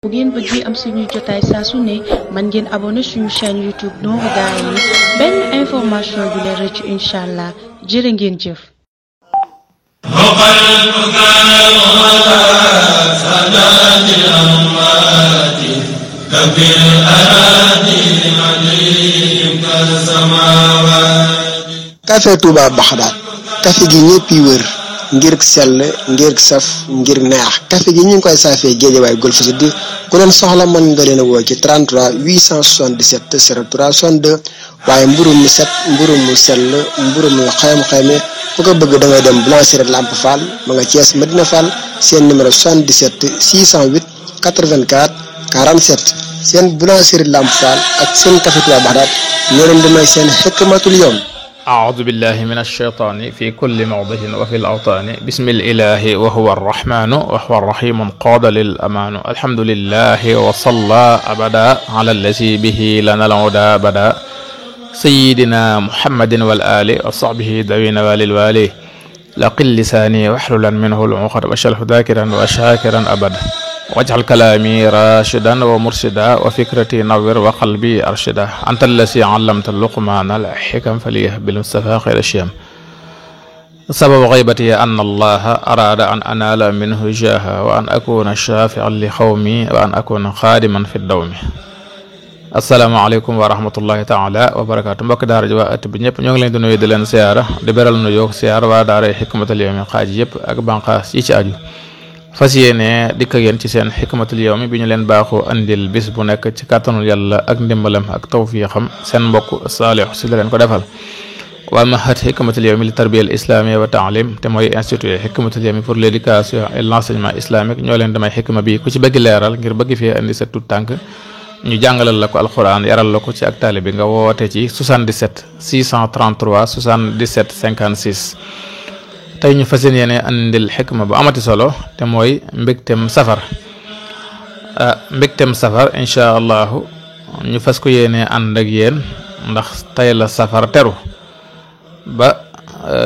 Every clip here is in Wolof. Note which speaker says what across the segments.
Speaker 1: bu ngeen bëggee am suñuy jotaay saa su ne man ngeen abonné suñu chaîne YouTube Nourou Darayni benn information bu leen rëcc incha allah jërë ngeen jëf.
Speaker 2: Café Touba Baxdaad café gi ñëpp yi wër ngir sell ngir saf ngir neex café gi ñu ngi koy saafee Géejawaay Golf Sud ku leen soxla mën nga leen a woo ci 33 877 03 62 waaye mburu mu set mburu mu sell mburu mu xayma ku ko bëgg da ngay dem Boulangerie Lamp Fall ma nga Thiès Medina Fall seen numéro 77 608 84 47 seen Boulangerie Lamp Fall ak seen Café Touba Baxdaad ñoo leen di may seen xikmatul yawm.
Speaker 3: أعوذ بالله من الشيطان في كل موضع وفي الأوطان بسم الإله وهو الرحمن وهو الرحيم قاد للأمان الحمد لله وصلى أبدا على الذي به لنا العدا بدا سيدنا محمد والآل وصحبه ذوي نوال الوالي لقل لساني واحللا منه العقد واشرح ذاكرا وشاكرا أبدا واجعل كلامي راشدا ومرشدا وفكرتي نور وقلبي أرشدا أنت الذي علمت اللقمان الحكم فليه بالمصطفى خير الشيم سبب غيبتي أن الله أراد أن أنال منه جاها وأن أكون شافعا لقومي وأن أكون خادما في الدوم السلام عليكم ورحمة الله تعالى وبركاته mbokk daara ji waa at bi ñëpp ñoo ngi leen di nuyu di leen siyaara di beral nu yoog siyaar waa daara Hikmatul Yawmi xaaj yëpp ak banqaas yi ci aju fas yéene dikk ak yéen ci seen xikmatul yawmi bi ñu leen baaxoo andil bis bu nekk ci kàttanul yàlla ak ndimbalam ak tawfiixam seen mbokk Saliou Sy la leen ko defal waa mahad xikmatul yawmi li tarbiya islamiyya wa taalim te mooy institut xikmatul yawmi pour l'éducation et l'enseignement islamique ñoo leen damay xikma bi ku ci bëgg leeral ngir bëgg fee andi sa tut tànk ñu jàngalal la ko alquran yaral la ko ci ak taalibe bi nga woote ci 77 633 77 56 tey ñu fas yéene andil xikma bu amati solo te mooy mbégtem safar incha allahu ñu fas ko yéene ànd ak yéen ndax tey la safar teru ba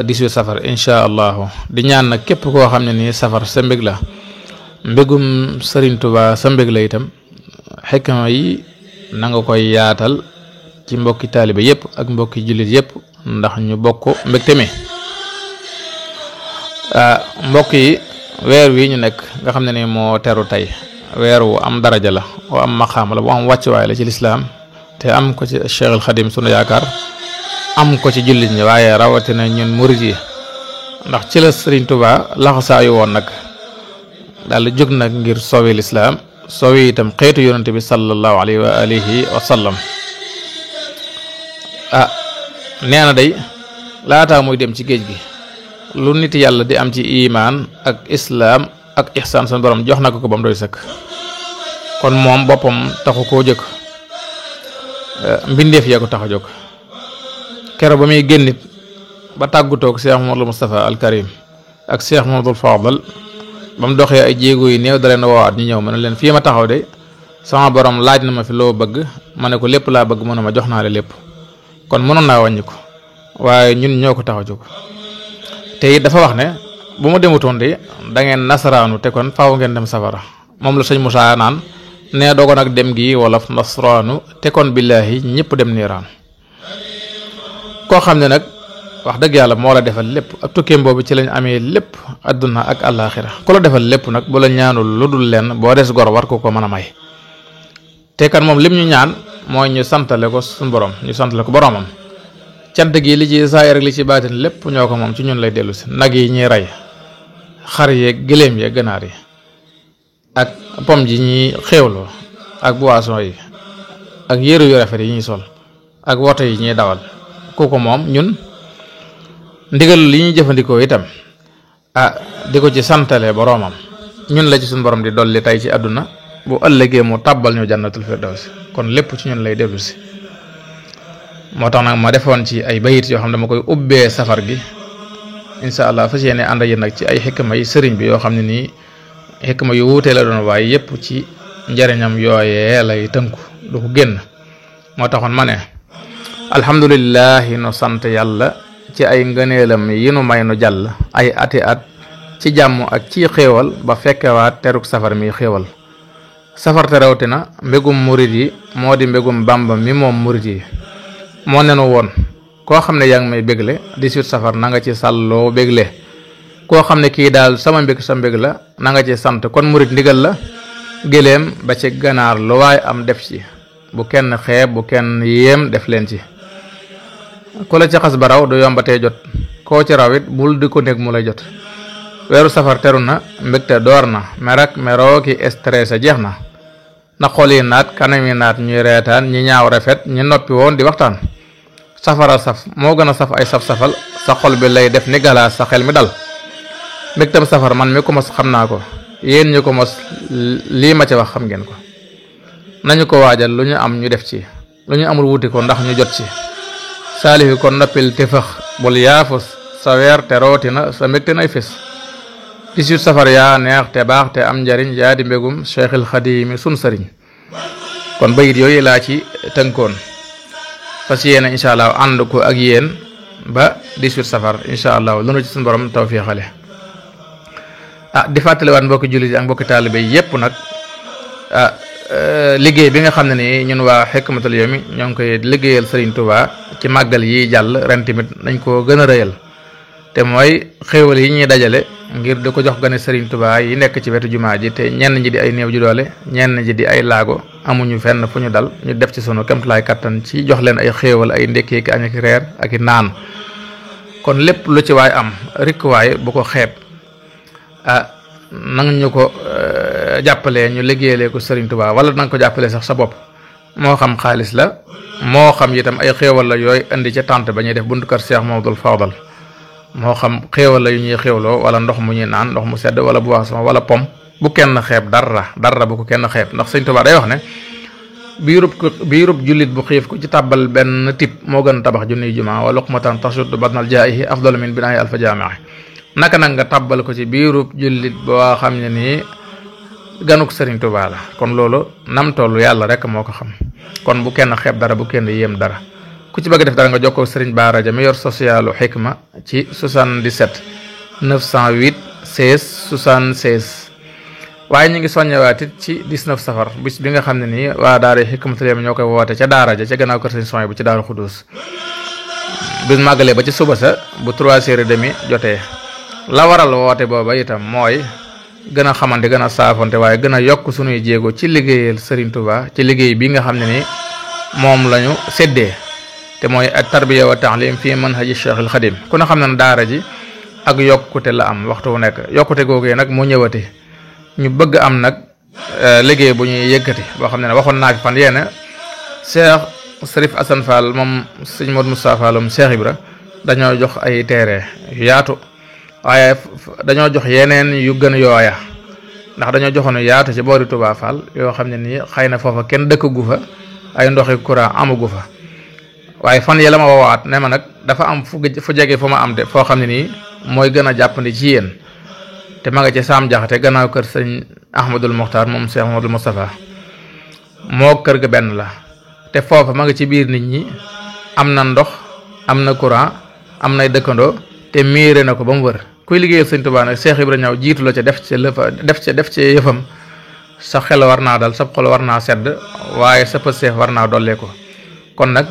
Speaker 3: 18 safar incha allahu di ñaan nag képp koo xam ne nii safar sa mbég la mbégum Sëriñ Tuubaa sa mbég la itam xikma yi na nga koy yaatal ci mbokki taalibe yépp ak mbokki jullit yépp ndax ñu bokk mbégte mi mbokk yi weer wi ñu nekk nga xam ne ni moo teru tey weer wu am daraja la wu am maqaam la bu am wàccuwaay la ci lislaam te am ko ci Cheikh al Xadim sunu yaakaar am ko ci jullit ñi waaye rawatina ñun murid yi ndax ci la Sëriñ Tuubaa laxasaayu woon nag daal jóg nag ngir sowi lislaam sowi itam xeetu yonante bi sallallahu alayhi wa alihi wa sallam nee na day laataa muy dem ci géej gi lu nit yàlla di am ci imaan ak islaam ak ihsaan seen borom jox na ko ba mu doy sëkk kon moom boppam taxu koo jëkk mbindeef yaa ko tax a jóg kero ba muy génnit ba tàggutoog Cheikh Mouhamadou Moustapha al Karim ak Cheikh Mouhamadou Fadal ba mu doxee ay jéego yi néew da leen woowaat ñu ñëw ma ne leen fii ma taxaw de sama borom laaj na ma fi loo bëgg ma ne ko lépp laa bëgg mu ne ma jox naa la lépp kon mënoon naa wàññi ko waaye ñun ñoo ko tax a jóg te it dafa wax ne bu ma demutoon de da ngeen nasaraanu te kon faaw ngeen dem safara moom la sëñ Moussa naan nee dogoon ak dem gi wala nasaraanu te kon billaahi ñëpp dem niiraan koo xam ne nag wax dëgg yàlla moo la defal lépp ak tukkeem boobu ci lañ amee lépp adduna ak àllaaxira ku la defal lépp nag bu la ñaanul lu dul leen boo des gor war ko mën a may te kan moom lim ñu ñaan mooy ñu santale ko suñu borom ñu santale ko boromam cant gi li ci saayir ak li ci baatin lépp ñoo ko moom ci ñun lay dellu si nag yi ñuy rey xar yeeg gëléem yeeg ganaar yi ak pom ji ñuy xéewloo ak boisson yi ak yëru yu rafet yi ñuy sol ak woto yi ñuy dawal kooku moom ñun ndigal li ñuy jëfandikoo itam di ko ci santale boroomam ñun la ci suñu borom di dolli tey ci àdduna bu ëllëgee mu tàbbal ñu jannatul firdawsi kon lépp ci ñun lay dellu si moo tax nag ma defoon ci ay bayit yoo xam ne dama koy ubbee safar gi incha allah fas yéene ànd ak yéen nag ci ay xikma yi sëriñ bi yoo xam ne nii xikma yu wuutee la doon waaye yépp ci njariñam yooyee lay tënku du ko génn moo taxoon ma ne alhamdulillahi nu sant yàlla ci ay ngëneelam yi nu may nu jàll ay ati at ci jàmm ak ci xéewal ba fekkewaat teruk safar mi xéewal safar te rawatina mbégum murit yi moo di mbégum Bàmba mi moom murit yi moo nenu woon koo xam ne yaa ngi may bégle 18 safar na nga ci sàlloo bégle koo xam ne kii daal sama mbég sa mbég la na nga ci sant kon murit ndigal la géléem ba ci ganaar lu waay am def ci bu kenn xeeb bu kenn yéem def leen ci ku la ci xas ba raw du yombatee jot koo ci raw it bul di ko nekk mu lay jot weeru safar teru na mbégte door na merak meroo ki stressé jeex na xol yi naat kanam yi naat ñuy reetaan ñi ñaaw rafet ñi noppi woon di waxtaan safara saf moo gën a saf ay saf-safal sa xol bi lay def ni galaas sa xel mi dal mbégtam safar man mi ko mos xam naa ko yéen ñu ko mos lii ma ci wax xam ngeen ko nañu ko waajal lu ñu am ñu def ci lu ñu amul wuti ko ndax ñu jot ci saalihi ko noppil te fëx bul yaafus sa weer te rootina sa mbégte nay fés 18 safar yaa neex te baax te am njariñ yaa di mbégum Cheikhul Xadimi sun sëriñ kon bayit yooyu laa ci tënkoon fas yéene incha allah ànd ko ak yéen ba 18 safar incha allah lu nu ci suñu borom tawfiixale di fàttaliwaat mbokki jullit yi ak mbokki taalibe yépp nag liggéey bi nga xam ne nii ñun waa Hikmatul Yawmi ñoo ngi koy liggéeyal Serigne Touba ci màggal yi jàll ren tamit nañ ko gën a rëyal te mooy xéewal yi ñuy dajale ngir di ko jox gane Serigne Touba yi nekk ci wetu jumaa ji te ñenn ñi di ay néew ju doole ñenn ñi di ay laago amuñu fenn fu ñu dal ñu def ci sunu kemtalaay kattan ci jox leen ay xéewal ay ndekkee ki añ ak reer ak i naan kon lépp lu ci waay am rikk waay bu ko xeeb nang ñu ko jàppalee ñu liggéeyalee ko Serigne Touba wala nanga ko jàppalee sax sa bopp moo xam xaalis la moo xam itam ay xéewal la yooyu indi ca tànt ba ñuy def buntu kër Cheikh Mamadou Fadal moo xam xéewal la yu ñuy xéewloo wala ndox mu ñuy naan ndox mu sedd wala boisson wala pom bu kenn xeeb dara bu ko kenn xeeb ndax Serigne Touba day wax ne biirub jullit bu xiif ko ci tàbbal benn tip moo gën tabax junniy jumaa wa luqmatan tashuddu batnal jaa'ihi afdalu min binaa'i alfa jaami'a naka nag nga tàbbal ko ci biirub jullit boo xam ne nii ganuk Serigne Touba la kon loolu nam tollu yàlla rek moo ko xam kon bu kenn xeeb dara bu kenn yéem dara ku ci bëgg def dara nga jokkoo Serigne Bara Dia mi yor socialu Hikma ci 77 908 16 76 waaye ñu ngi soññewaat it ci 19 safar bis bi nga xam ne nii waa daara Hikmatul Yawmi ñoo koy woote ca daara ja ca gannaaw kër Serigne Soy bu ci Daaru Xudus bis màggalee ba ci suba sa bu 3h30 jotee la waral woote booba itam mooy gën a xamante gën a saafonte waaye gën a yokk sunuy jéego ci liggéeyal Serigne Touba ci liggéey bi nga xam ne ni moom lañu séddee te mooy at tarbiya wa taalim fii manhaji Cheikhul Xadim ku ne xam ne daara ji ak yokkute la am waxtu wu nekk yokkute googee nag moo ñëwati ñu bëgg am nag liggéey bu ñuy yëkkati boo xam ne waxoon naa fi fan yéene Cheikh Serif Assane Fall moom sëñ Modou Moustapha Fall Cheikh Ibra dañoo jox ay teere yu yaatu waaye dañoo jox yeneen yu gën yooya ndax dañoo joxoon yaatu ci boori Touba Fall yoo xam ne nii xëy na foofa kenn dëkk gu fa ay ndoxi courant amagu fa waaye fan yi la ma woowaat ne ma nag dafa am fu jege fu ma am de foo xam ne nii mooy gën a jàppandi ci yéen te ma nga ci Saam Jaxate gannaaw kër sëñ Ahmadul Mokhtar moom Cheikh Ahmadul Moustapha moo kër ga benn la te foofa ma nga ci biir nit ñi am na ndox am na courant am nay dëkkandoo te miire na ko ba mu wër kuy liggéeyal Sëñ Tuubaa nag Cheikh Ibra ñëw jiitu la ca def ci yëfam sa xel war naa dal sa xol war naa sedd waaye sa pëseef war naa dollee ko kon nag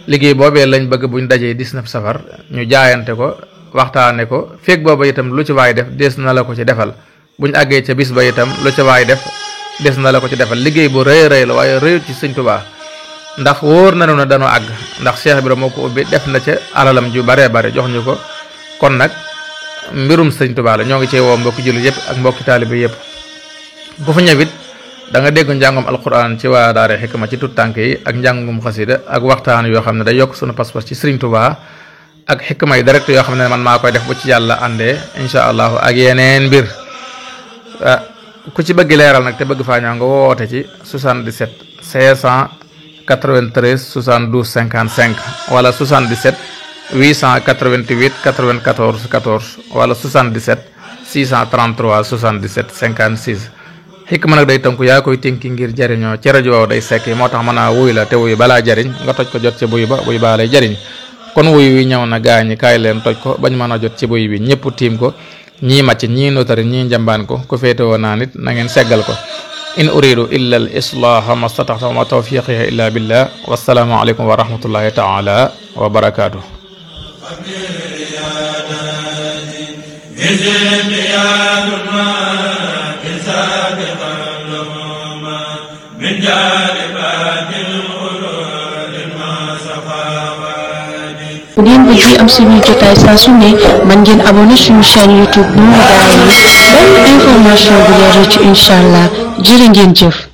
Speaker 3: liggéey boobee lañ bëgg buñ dajee 19 safar ñu jaayante ko waxtaane ko feeg booba itam lu ci waay def des na la ko ci defal buñ àggee ca bis ba itam lu ci waay def des na la ko ci defal liggéey bu rëy rëy la waaye rëyut ci Sëñ Tuubaa ndax wóor nañu ne dañoo àgg ndax Cheikh Ibra moo ko ubbi def na ca alalam ju bare bare jox ñu ko kon nag mbirum Sëñ Tuubaa la ñoo ngi cee woo mbokki jullit yëpp ak mbokki taalibe yëpp bu fa ñëwit da nga dégg njàngum alquran ci waa daara Hikma ci tut tànk yi ak njàngum xasida ak waxtaan yoo xam ne day yokk sunu pas-pas ci Sëriñ Tuubaa ak xikma yi direct yoo xam ne man maa koy def bu ci yàlla àndee incha allahu ak yeneen mbir ku ci bëgg leeral nag te bëgg faa ñëw nga woote ci 77 593 72 55 wala 77 888 94 14 wala 77 633 77 56 xikma nag day tënku yaa koy tënki ngir jariñoo ci rajo waaw day sekk moo tax mën a wuy la te wuy balaa jariñ nga toj ko jot ci buy baa lay jariñ kon wuy wi ñëw na gaañi kaay leen toj ko bañ mën a jot ci buy bi ñëpp tiim ko ñii màcc ñii notari ñii njambaan ko ku féete woo naa nit na ngeen seggal ko in uridu illa al islaha mastataxta wa ma tawfiqiya illa billah wassalaamu aleykum wa rahmatullahi taala wa barakatuh
Speaker 1: bu ngeen bëgg am suñuy jotaay saa su ne man ngeen abonné suñu chaîne YouTube Nourou Darayni benn information bu leer ci incha allah jërë ngeen jëf.